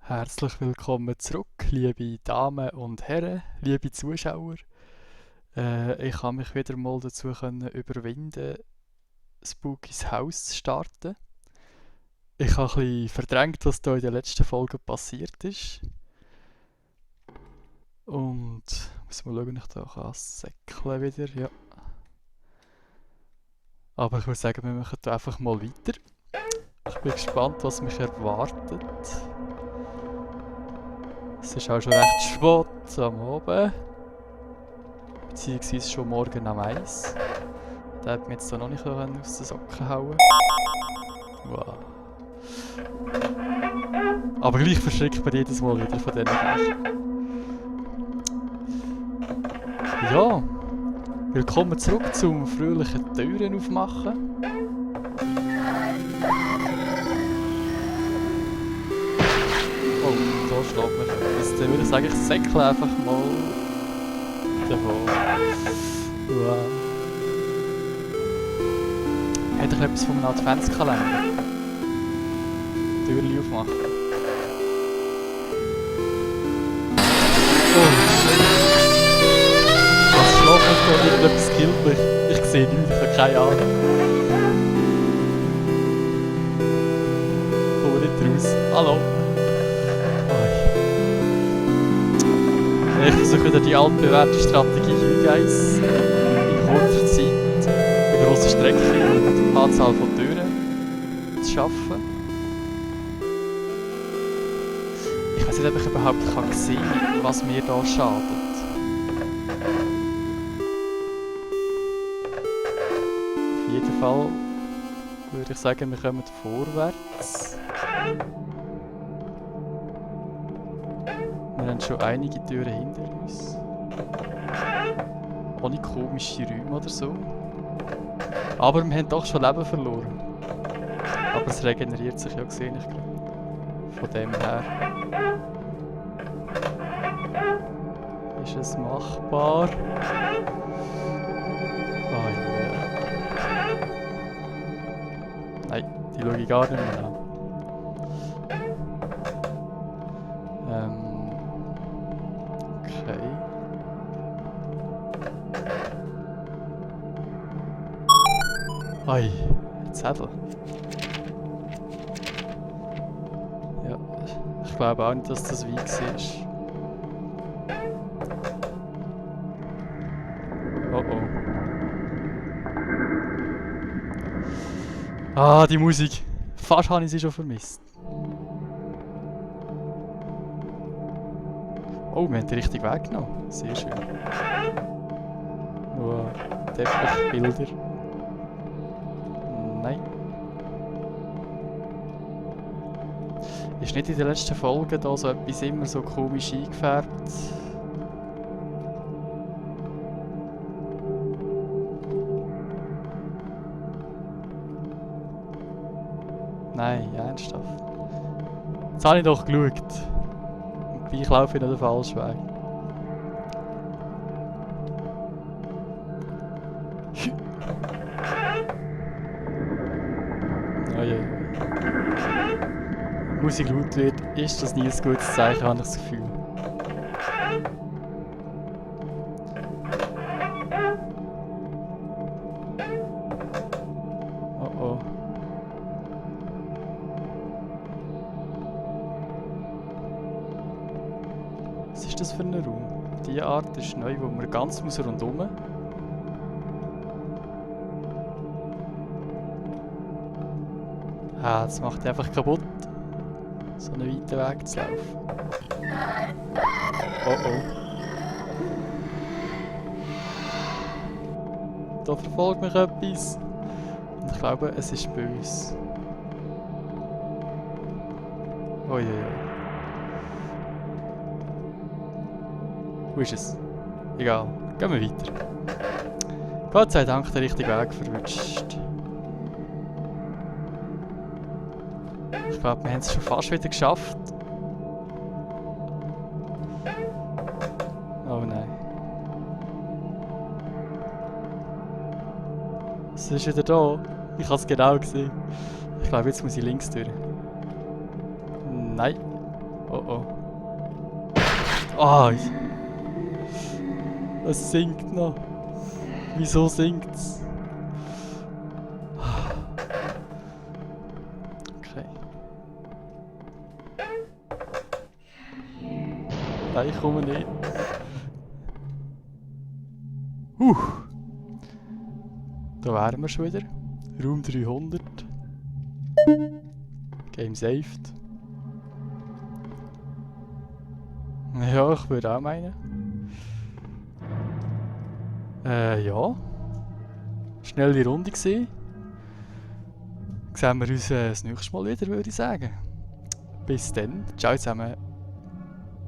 Herzlich willkommen zurück, liebe Damen und Herren, liebe Zuschauer. Ich habe mich wieder mal dazu können überwinden, Spooky's Haus zu starten. Ich habe ein bisschen verdrängt, was da in der letzten Folge passiert ist. Und muss mal schauen, ob ich da kann säckeln wieder. Ja. Aber ich würde sagen, wir machen da einfach mal weiter. Ich bin gespannt, was mich erwartet. Es ist auch schon recht spät am Abend. Beziehungsweise schon morgen am 1. Der hat mich jetzt da noch nicht aus den Socken hauen. Wow. Aber gleich verschreckt man jedes Mal wieder von diesen Sachen. Ja, willkommen zurück zum fröhlichen Türen aufmachen. Oh, da schlägt man etwas. Dann würde ich sagen, ich säckle einfach mal davon. Wow. Hätte ich etwas von einem Adventskalender? Türchen aufmachen. Oh, was schlägt mich da? Irgendetwas killt mich. Ich sehe nichts, ich habe keine Ahnung. Ich komme nicht raus. Hallo. Ich versuche wieder die altbewährte Strategie, Guys, in kurzer Zeit eine grosse Strecke und eine Anzahl von Türen zu schaffen. Ich weiß nicht, ob ich überhaupt sehen kann, was mir da schadet. Auf jeden Fall würde ich sagen, wir kommen vorwärts. Wir haben schon einige Türen hinter uns. Ohne komische Räume oder so. Aber wir haben doch schon Leben verloren. Aber es regeneriert sich ja, sehe ich gerade. Von dem her ist es machbar. Oh yeah. Nein, die schaue ich gar nicht mehr an. Okay. Ei, Zettel. Ja, ich glaube auch nicht, dass das wie war. Oh oh. Ah, die Musik. Fast habe ich sie schon vermisst. Oh, wir haben den richtigen Weg genommen. Sehr schön. Wow, Teppichbilder. Nein. Ist nicht in der letzten Folge da so etwas immer so komisch eingefärbt? Nein, ernsthaft. Jetzt habe ich doch geschaut. Und gleich laufe ich noch den falschen Weg. Oh je. Wenn Musik laut wird, ist das nie ein gutes Zeichen, habe ich das Gefühl. Oh oh. Was ist das für ein Raum? Diese Art ist neu, wo man ganz rundherum. Ah, das macht einfach kaputt, so einen weiten Weg zu laufen. Oh oh. Da verfolgt mich etwas. Und ich glaube, es ist böse. Oh je. Wo ist es? Egal, gehen wir weiter. Gott sei Dank den richtigen Weg verwünscht. Ich glaube, wir haben es schon fast wieder geschafft. Oh nein. Es ist wieder da. Ich habe es genau gesehen. Ich glaube, jetzt muss ich links durch. Nein. oh oh. Ah! Es singt noch. Wieso singt's? Okay. Nein, ich komme nicht. Da wären wir schon wieder. Raum 300. Game saved. Ja, ich würde auch meinen. Ja. Schnelle Runde gewesen. Sehen wir uns das nächste Mal wieder, würde ich sagen. Bis dann. Ciao zusammen.